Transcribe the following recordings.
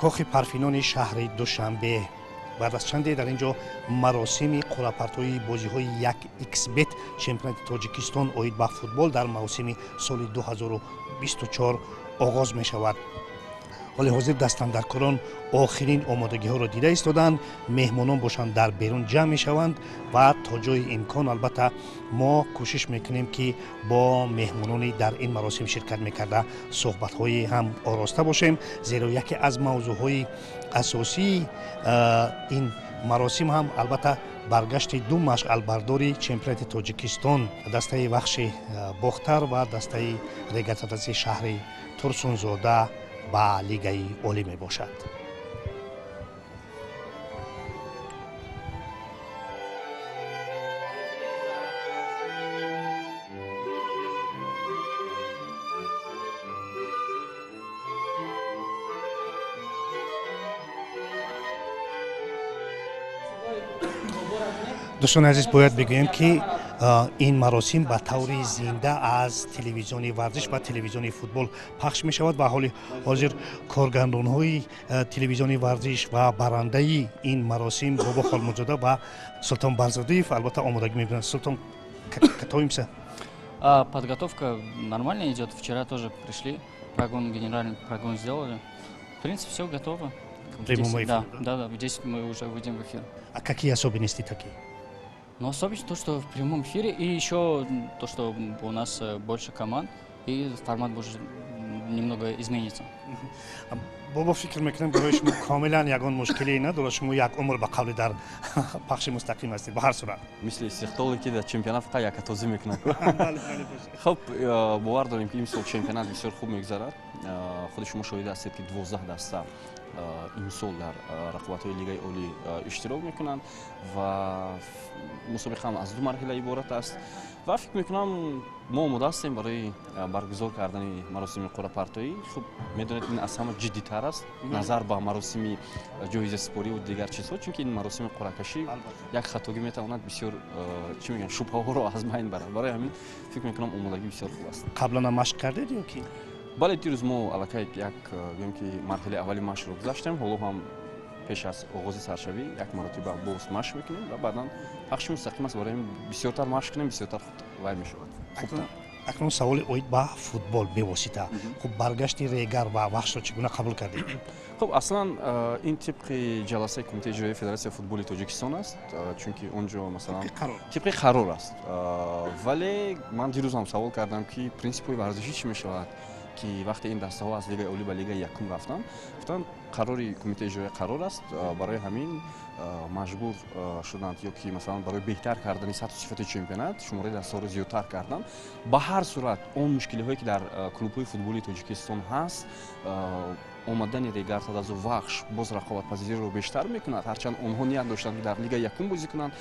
Кохи Парфинони шаҳри Душанбе. Баъд аз чанде дар ин ҷо маросими қуръапартоии бозиҳои 1xBet чемпионати Тоҷикистон оид ба футбол дар мавсими соли 2024 оғоз мешавад. Ҳоли ҳозир дастандаркорон охирин омодагиҳоро дида истодаанд, меҳмонон бошанд дар берун ҷамъ мешаванд ва то ҷои имкон албатта мо кӯшиш мекунем, ки бо меҳмонони дар ин маросим ширкат мекарда суҳбатҳои ҳам ороста бошем, зеро яке аз мавзӯъҳои асосии ин маросим ҳам албатта баргашти ду машъалбардори чемпионати Тоҷикистон, дастаи Вахши Бохтар ва дастаи Регартадази шаҳри Турсунзода ба Лигаи Олӣ мебошад. Дӯстони азиз, бояд бигӯем, ки ин маросим ба таври зинда аз телевизиони варзиш ва телевизиони футбол пахш мешавад ва ҳоли ҳозир коргардонҳои телевизиони варзиш ва барандаи ин маросим Бобо Холмурзода ва Султон Барзодиев албатта омодагӣ мебинанд. Султон, готовимся? Подготовка нормально идет. Вчера тоже пришли, прогон, генеральный прогон сделали. В принципе, все готово. В прямом эфире, да? Да, в 10 мы уже выйдем в эфир. А какие особенности такие? Ну, особенность то, что в прямом эфире, и еще то, что у нас больше команд, и формат будет немного изменится. Бобо, фикр мекунам, барои шумо комилан ягон мушкиле надорад, шумо як умр ба қавли дар пахши мустақим ҳастед. Ба ҳар сурат, мисли Истиқлоле, ки дар чемпионат фақат якатозӣ мекунад. Хуб, бовар дорем, ки имсол чемпионат бисёр хуб мегузарад. Худи шумо шоҳид ҳастед, ки 12 даста имсол дар рақобатҳои Лигаи Олӣ иштирок мекунанд ва мусобиқа ҳам аз ду марҳила иборат аст ва фикр мекунам, мо омода ҳастем барои баргузор кардани маросими қуръапартоӣ. Хуб, медонед, ин аз ҳама ҷиддитар аст назар ба маросими ҷоизасупориву дигар чизҳо, чунки ин маросими қуръакашӣ як хатогӣ метавонад бисёр, чӣ мегӯянд, шубҳаҳоро аз байн барад. Барои ҳамин фикр мекунам, омодагӣ бисёр хуб аст. Қаблан машқ кардед ё ки? Бале, дирӯз мо аллакай як, гӯем ки, марҳилаи аввали машқро гузаштем. Ҳоло ҳам пеш аз оғози саршавӣ як маротиба боз машқ мекунем ва баъдан пахши мустақим аст. Барои ҳамин бисёртар машқ кунем, бисёртар вай мешавад, хубтар. Акнун саволи оид ба футбол бевосита. Хуб, баргашти Регар ва Вахшро чӣ гуна қабул кардед? Хуб, аслан ин тибқи ҷаласаи Кумитаи иҷроияи Федератсияи футболи Тоҷикистон аст, чунки он ҷо, масалан, тибқи қарор аст. Вале ман дирӯз ҳам савол кардам, ки принсипҳои варзишӣ чӣ мешавад, ки вақте ин дастаҳо аз Лигаи Олӣ ба Лигаи якум рафтанд. Гуфтанд, қарори Кумитаи иҷроия қарор аст, барои ҳамин маҷбур шуданд ё ки, масалан, барои беҳтар кардани сатҳу сифати чемпионат шумораи дастаҳоро зиёдтар карданд. Ба ҳар сурат, он мушкилиҳое, ки дар клубҳои футболии Тоҷикистон ҳаст, омадани Регар-ТадАЗу Вахш боз рақобатпазириро бештар мекунад. Ҳарчанд онҳо ният доштанд, ки дар Лигаи якум бозӣ кунанд,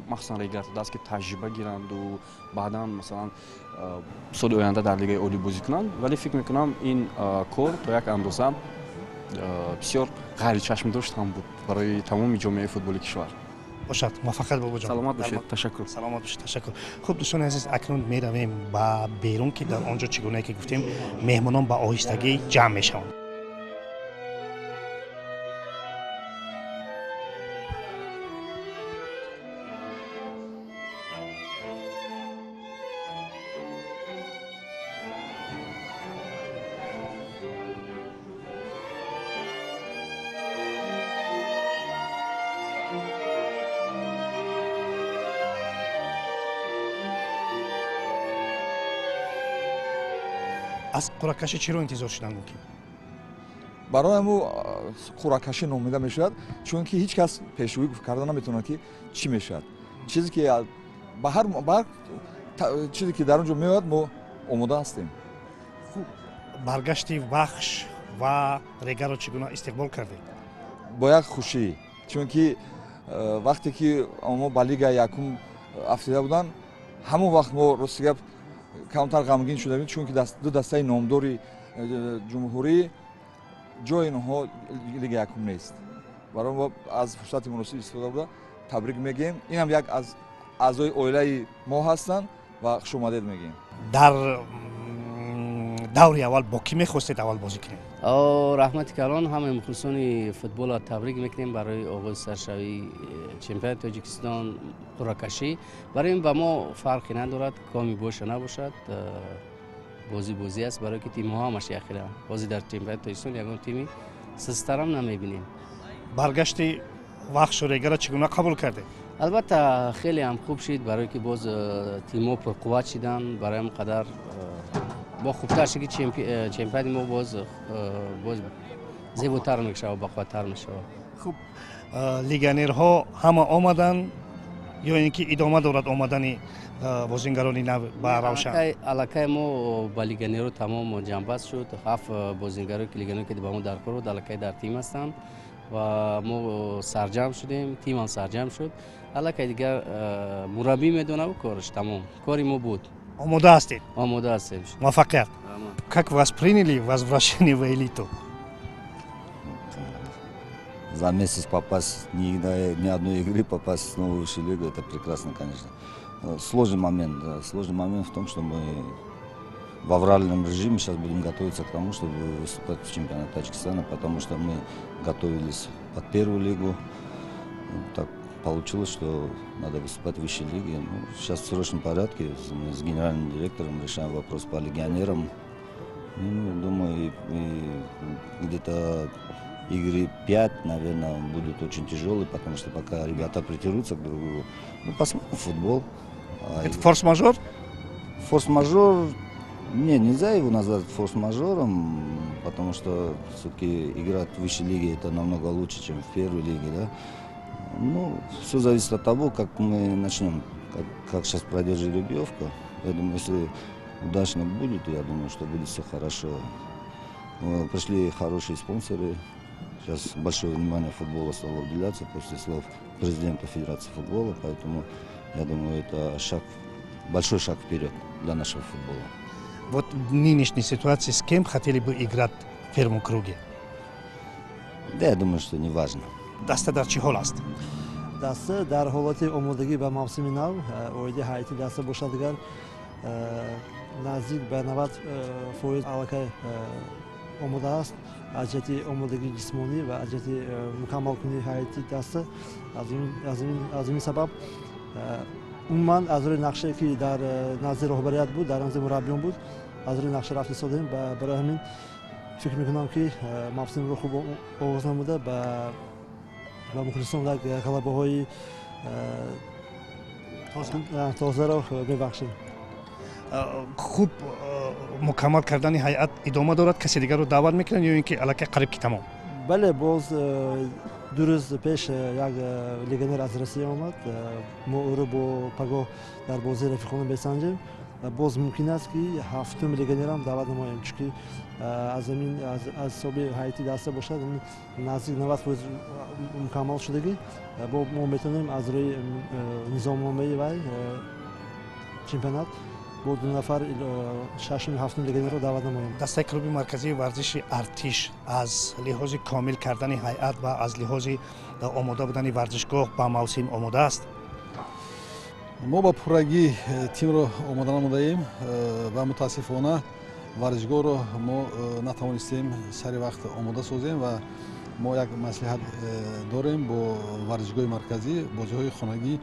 махсусан Регар-ТадАЗ, ки таҷриба гиранду баъдан, масалан, соли оянда дар Лигаи Олӣ бозӣ кунанд, вале фикр мекунам, ин кор то як андоза бисёр ғайричашмдошт ҳам буд барои тамоми ҷомеаи футболи кишвар. Бошад, муваффақият, Бобоҷон. Саломат бошед, ташаккур. Саломат бошед, ташаккур. Хуб, дӯстони азиз, акнун меравем ба берун, ки дар он ҷо, чӣ гунае ки гуфтем, меҳмонон ба оҳистагӣ ҷамъ мешаванд. Аз қуръакашӣ чиро интизор шудан мумкин? Барои ҳаму қуръакашӣ номида мешавад, чунки ҳеҷ кас пешгӯӣ карда наметавонад, ки чӣ мешавад. Чизе ки ба ҳар чизе ки дар он ҷо меояд, мо омода ҳастем. Хуб, баргашти Вахш ва Регарро чӣ гуна истиқбол кардед? Бо як хушӣ, чунки вақте ки онҳо ба Лигаи якум афтида буданд, ҳамон вақт мо, рости гап, камтар ғамгин шуда будем, чунки ду дастаи номдори ҷумҳурӣ ҷои инҳо Лига якум нест. Барои мо аз фурсати муносиб истифода бурда табрик мегӯем. Инам як аз аъзои оилаи мо ҳастанд ва хушомадед мегӯем. Дар Даври аввал бо кӣ мехостед аввал бозӣ кунед? Раҳмати калон, ҳамаи мухлисони футболро табрик мекунем барои оғози саршавии чемпионати Тоҷикистон, қуръакашӣ. Барои ин ба мо фарқе надорад, коми боша набошад, бозӣ бозӣ аст, барое ки тимҳо ҳамаш яхела. Ҳозир дар чемпионати Тоҷикистон ягон тими систарам намебинем. Баргашти Вахшу Регара чӣ гуна қабул кардед? Албатта, хеле ҳам хуб шид, барое ки боз тимҳо пурқувват шиданд, барои ҳам қадар бо хубтар шид, ки чемпионати мо боз зеботар мешавад, бақувваттар мешавад. Хуб, легионерҳо ҳама омаданд ё ин ки идома дорад омадани бозингарони нав ба Равшан? Аллакай мо ба легионерҳо тамом ҷамъбаст шуд. Ҳафт бозингаро, ки легионер, ки ба мо дар кор буд, аллакай дар тим ҳастанд ва мо сарҷамъ шудем, тимам сарҷамъ шуд. Аллакай дигар мураббӣ медонаву кораш тамом, кори мо буд. Омода ҳастед? Омода ҳастем. Муваффақият! Как восприняли возвращение в элиту? За месяц попасть, не играя ни одной игры, попасть в новую высшую лигу, это прекрасно, конечно. Сложный момент. Да. Сложный момент в том, что мы в авральном режиме сейчас будем готовиться к тому, чтобы выступать в чемпионате Таджикистана, потому что мы готовились под первую лигу. Так получилось, что надо выступать в высшей лиге. Ну, сейчас в срочном порядке мы с генеральным директором решаем вопрос по легионерам. Ну, думаю, и где-то игры 5, наверное, будут очень тяжелые, потому что пока ребята притирутся к друг другу. Ну, посмотрим футбол. Это форс-мажор? Форс-мажор, не, нельзя его назвать форс-мажором, потому что все-таки играть в высшей лиге это намного лучше, чем в первой лиге, да. Ну, все зависит от того, как мы начнем, как сейчас пройдет жеребьевка. Я думаю, если удачно будет, я думаю, что будет все хорошо. Пришли хорошие спонсоры. Сейчас большое внимание футбола стало уделяться после слов президента Федерации футбола, поэтому я думаю, это шаг, большой шаг вперед для нашего футбола. Вот в нынешней ситуации с кем хотели бы играть в первом круге? Да, я думаю, что не важно. Даста дар чӣ ҳол аст? Даста дар ҳолати омодагӣ ба мавсими нав. Оиди ҳайати даста бошад, дигар наздик ба 90% аллакай омода аст аз ҷиҳати омодагии ҷисмонӣ ва аз ҷиҳати мукаммалкунии ҳайати даста. Аз ин сабаб, умуман, аз рӯи нақшае, ки дар назди роҳбарият буд, дар назди мураббиён буд, аз рӯи нақша рафта истодем. Барои ҳамин фикр мекунам, ки мавсимро хуб оғоз намуда, ба мухлисон як ғалабаҳои тозаро мебахшем. Хуб, мукаммал кардани ҳайат идома дорад? Касе дигарро даъват мекунанд ё ин ки аллакай қариб ки тамом? Бале, боз 2 рӯз пеш як легионер аз Россия омад. Мо ӯро бо пагоҳ дар бозии рафиқона месанҷем. Боз мумкин аст, ки ҳафтум легионерам даъват намоем, чунки аз ҳисоби ҳайати даста бошад, наздик 90% мукаммал шудагӣ. Мо метавонем аз рӯи низомномаи вай чемпионат бо ду нафар шашум, ҳафтум легионерро даъват намоем. Дастаи клуби марказии варзиши Артиш аз лиҳози комил кардани ҳайат ва аз лиҳози омода будани варзишгоҳ ба мавсим омода аст? Мо ба пуррагӣ тимро омода намудаем ва мутаассифона варзишгоҳро мо натавонистем сари вақт омода созем ва мо як маслиҳат дорем бо варзишгоҳи марказӣ, бозиҳои хонагӣ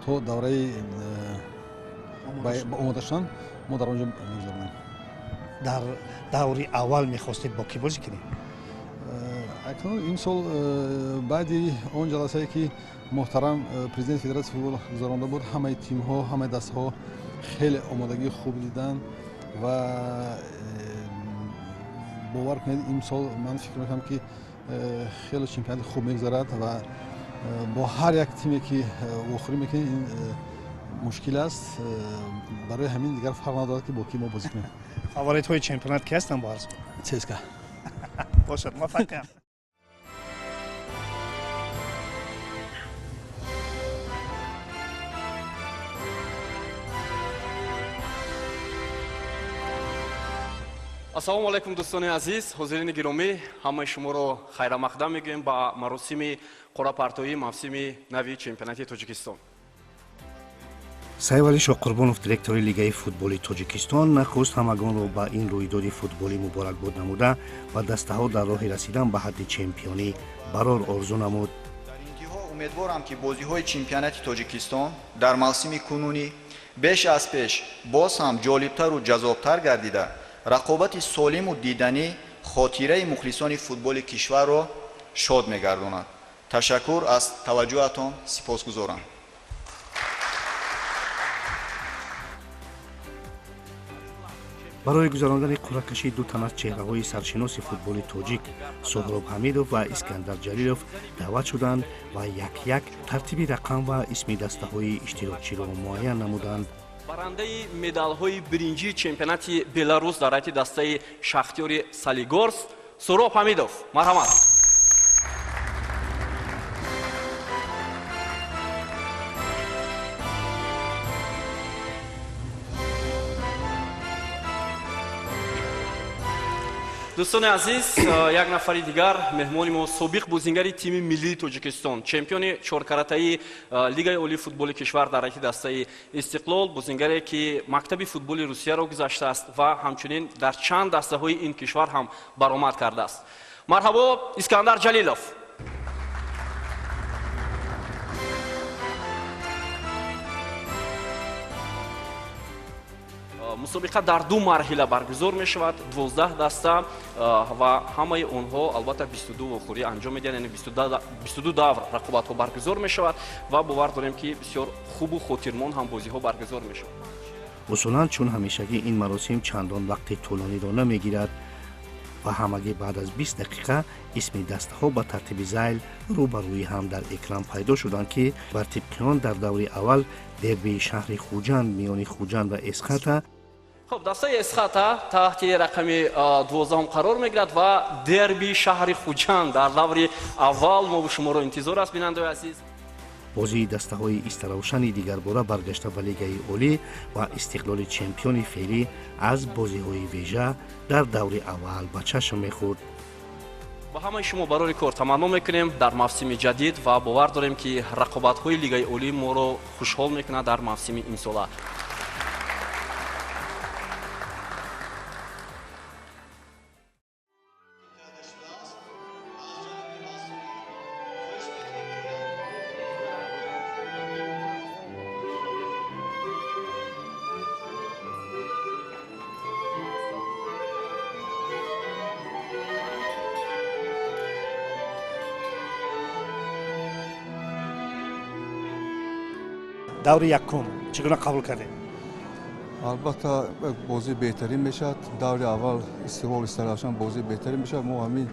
то давраи омода шудан мо дар он ҷо мегузаронем. Дар даври аввал мехостед бо кӣ бозӣ кунед? Акнун имсол, баъди он ҷаласае, ки муҳтарам президенти Федератсияи футбол гузаронда буд, ҳамаи тимҳо, ҳамаи дастаҳо хеле омодагии хуб диданд ва бовар кунед, имсол ман фикр мекунам, ки хеле чемпионати хуб мегузарад ва бо ҳар як тиме, ки вохӯрӣ мекунем, ин мушкил аст. Барои ҳамин дигар фарқ надорад, ки бо кӣ мо бозӣ кунем. Фаворитҳои чемпионат ки ҳастанд бо арз? ЦСКА. Бошад, муваффақият! Ассалому алайкум, дӯстони азиз, ҳозирини гиромӣ, ҳамаи шуморо хайрамақдам мегӯем ба маросими қуръапартоии мавсими нави чемпионати Тоҷикистон. Сайвали Шоҳқурбонов, директори Лигаи футболи Тоҷикистон, нахуст ҳамагонро ба ин рӯйдоди футболӣ муборакбод намуда ва дастаҳо дар роҳи расидан ба ҳадди чемпионӣ барор орзу намуд. Дар интиҳо умедворам, ки бозиҳои чемпионати Тоҷикистон дар мавсими кунунӣ беш аз пеш боз ҳам ҷолибтару ҷаззобтар гардида, рақобати солиму диданӣ хотираи мухлисони футболи кишварро шод мегардонад. Ташаккур аз таваҷҷӯҳатон, сипосгузорам. Барои гузарондани қуръакашӣ ду тан аз чеҳраҳои саршиноси футболи тоҷик, Соҳроб Ҳамидов ва Искандар Ҷалилов, даъват шуданд ва як-як тартиби рақам ва исми дастаҳои иштирокчиро муайян намуданд. Барандаи медалҳои биринҷии чемпионати Беларус дар ҳайати дастаи Шахтёри Солигорск Суҳроб Ҳамидов, марҳамат. Дӯстони азиз, як нафари дигар меҳмони мо, собиқ бозингари тими миллии Тоҷикистон, чемпиони чоркаратаи Лигаи олии футболи кишвар дар ҳайати дастаи Истиқлол, бозингаре ки мактаби футболи Русияро гузаштааст ва ҳамчунин дар чанд дастаҳои ин кишвар ҳам баромад кардааст. Марҳабо, Искандар Ҷалилов. Мусобиқа дар ду марҳила баргузор мешавад, 12 даста, ва ҳамаи онҳо албатта 22 вохӯрӣ анҷом медиҳанд, яъне 22 давр рақобатҳо баргузор мешавад ва бовар дорем, ки бисёр хубу хотирмон ҳам бозиҳо баргузор мешавад. Усулан, чун ҳамешагӣ, ин маросим чандон вақти тӯлониро намегирад ва ҳамагӣ баъд аз 20 дақиқа исми дастаҳо ба тартиби зайл рӯ ба рӯи ҳам дар экран пайдо шуданд, ки бар тибқи он дар даври аввал дербии шаҳри Хуҷанд миёни Хуҷанд ва Эсхата. Хуб, дастаи Эсхата таҳти рақами 12-ум қарор мегирад ва дерби шаҳри Хуҷанд дар даври аввал мо шуморо интизор аст, бинандаои азиз. Бозии дастаҳои Истаравшани дигарбора баргашта ба Лигаи олӣ ва Истиқлоли чемпиони феълӣ аз бозиҳои вежа дар даври аввал ба чашм мехӯрд. Ба ҳамаи шумо барори кор таманно мекунем дар мавсими ҷадид ва бовар дорем, ки рақобатҳои Лигаи олӣ моро хушҳол мекунад дар мавсими имсола. Даври якум чӣ гуна қабул кардем? Албатта, бозии беҳтарин мешавад. Даври аввал Истиқлол Истаравшан бозии беҳтарин мешавад. Мо ҳамин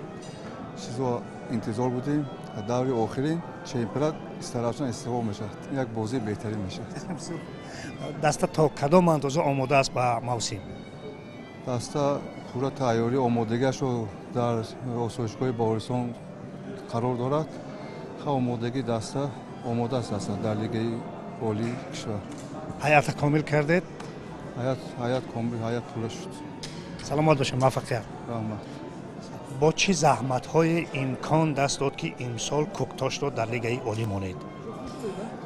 чизо интизор будем. Даври охирин чемпионат Истаравшан Истиқлол мешавад, як бозии беҳтарин мешавад. Даста то кадом андоза омода аст ба мавсим? Даста пурра тайёрӣ, омодагиашро дар осоишгоҳи Баҳористон қарор дорад. Омодагии даста омода аст, даста дар Лигаи олии кишвар. Ҳайата комил кардед? Ҳаят комил, ҳаят пурра шуд. Саломат бошед, муваффақият. Раҳмат. Бо чӣ заҳматҳое имкон даст дод, ки имсол Кӯктошро дар Лигаи олӣ монед?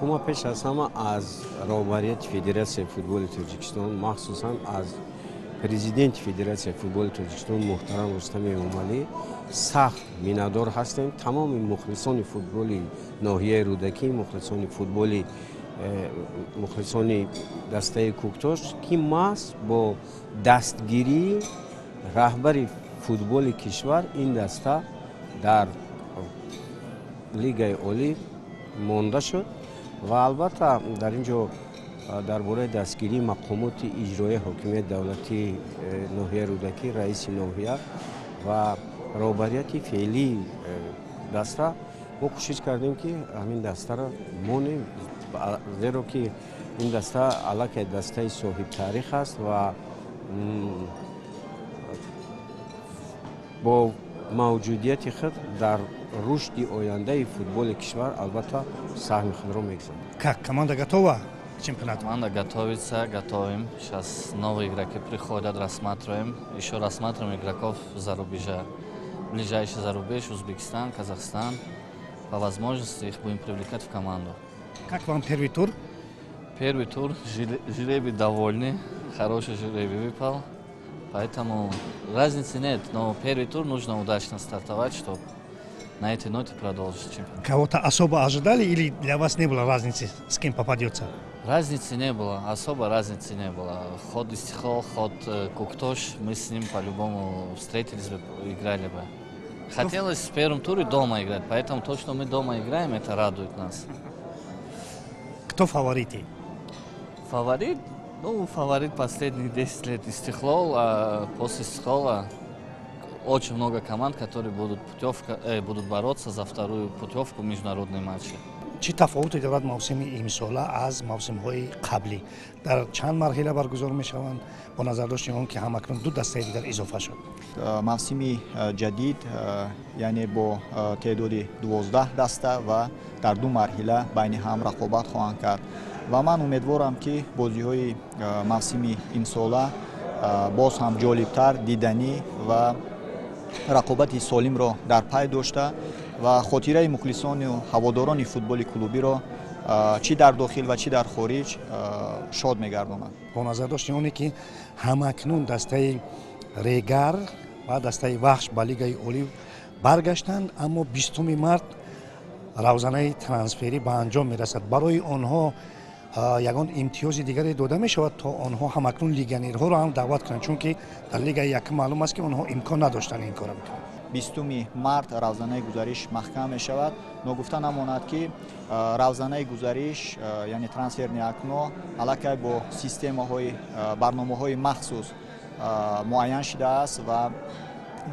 Ма пеш аз ҳама аз роҳбарияти Федератсияи футболи Тоҷикистон, махсусан аз президенти Федератсияи футболи Тоҷикистон муҳтарам Рустами Эмомалӣ сахт миннатдор ҳастем. Тамоми мухлисони футболи ноҳияи Рӯдакӣ, мухлисони футболи, мухлисони дастаи Кӯктош, ки маҳз бо дастгирии раҳбари футболи кишвар ин даста дар Лигаи олӣ монда шуд. Ва албатта, дар ин ҷо дар бораи дастгирии мақомоти иҷроияи ҳокимияти давлатии ноҳияи Рӯдакӣ, раиси ноҳия ва роҳбарияти феълии даста мо кӯшиш кардем, ки ҳамин дастаро монем, зеро ки ин даста аллакай дастаи соҳибтаърих аст ва бо мавҷудияти худ дар рушди ояндаи футболи кишвар албатта саҳми худро мегузорад. Как команда готова к чемпионату? Команда готовится, готовим. Сейчас новые игроки приходят, рассматриваем. Еще рассматриваем игроков за рубежа. Ближайший за рубеж, Узбекистан, Казахстан. По возможности их будем привлекать в команду. Как вам первый тур? Первый тур, жребий довольны, хороший жребий выпал, поэтому разницы нет, но первый тур нужно удачно стартовать, чтобы на этой ноте продолжить чемпионат. Кого-то особо ожидали или для вас не было разницы, с кем попадется? Разницы не было, особо разницы не было. Ход Истиклол, ход Куктош, мы с ним по-любому встретились бы, играли бы. Хотелось в первом туре дома играть, поэтому то, что мы дома играем, это радует нас. Кто фавориты? Фаворит? Ну, фаворит последние 10 лет Истиклол, а после Истиклола очень много команд, которые будут бороться за вторую путевку в международные матчи. Чӣ тафовуте дорад мавсими имсола аз мавсимҳои қаблӣ? Дар чанд марҳила баргузор мешаванд бо назардошти он ки ҳамакнун ду дастаи дигар изофа шуд? Мавсими ҷадид, яъне бо теъдоди 12 даста ва дар ду марҳила байни ҳам рақобат хоҳанд кард ва ман умедворам, ки бозиҳои мавсими имсола боз ҳам ҷолибтар, диданӣ ва рақобати солимро дар пай дошта ва хотираи мухлисону ҳаводорони футболи клубиро чӣ дар дохил ва чӣ дар хориҷ шод мегардонад. Бо назардошти оне ки ҳамакнун дастаи Регар ва дастаи Вахш ба Лигаи Олӣ баргаштанд, аммо 20 март равзанаи трансферӣ ба анҷом мерасад, барои онҳо ягон имтиёзи дигаре дода мешавад, то онҳо ҳамакнун легионерҳоро ҳам даъват кунанд, чунки дар Лигаи якум маълум аст, ки онҳо имкон надоштанд ин корро бикунанд? 20 март равзанаи гузариш маҳкам мешавад. Ногуфта намонад, ки равзанаи гузариш, яъне трансферный окно, аллакай бо системаҳои, барномаҳои махсус муайян шудааст ва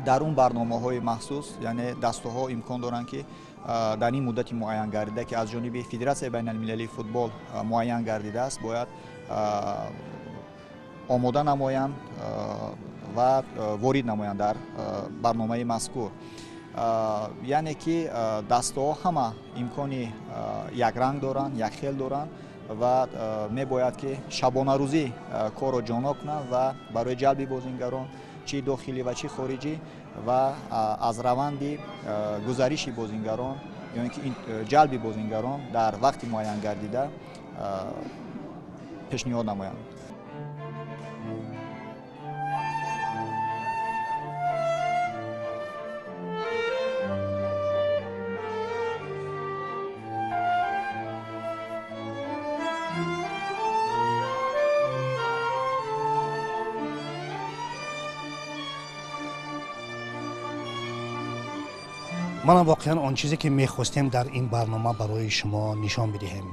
дар он барномаҳои махсус, яъне дастаҳо имкон доранд, ки дар ин муддати муайян гардида, ки аз ҷониби Федератсияи байналмилалии футбол муайян гардидааст, бояд омода намоянд ва ворид намоянд дар барномаи мазкур. Яъне ки дастаҳо ҳама имкони якранг доранд, якхел доранд ва мебояд, ки шабонарӯзӣ корро ҷоно кунанд ва барои ҷалби бозингарон, чӣ дохилӣ ва чӣ хориҷӣ, ва аз раванди гузариши бозингарон ё ин ки ҷалби бозингарон дар вақти муайян гардида пешниҳод намоянд. Манам воқеан он чизе ки мехостем дар ин барнома барои шумо нишон бидиҳем.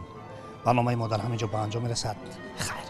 Барномаи мо дар ҳамин ҷо ба анҷом мерасад. Хайр.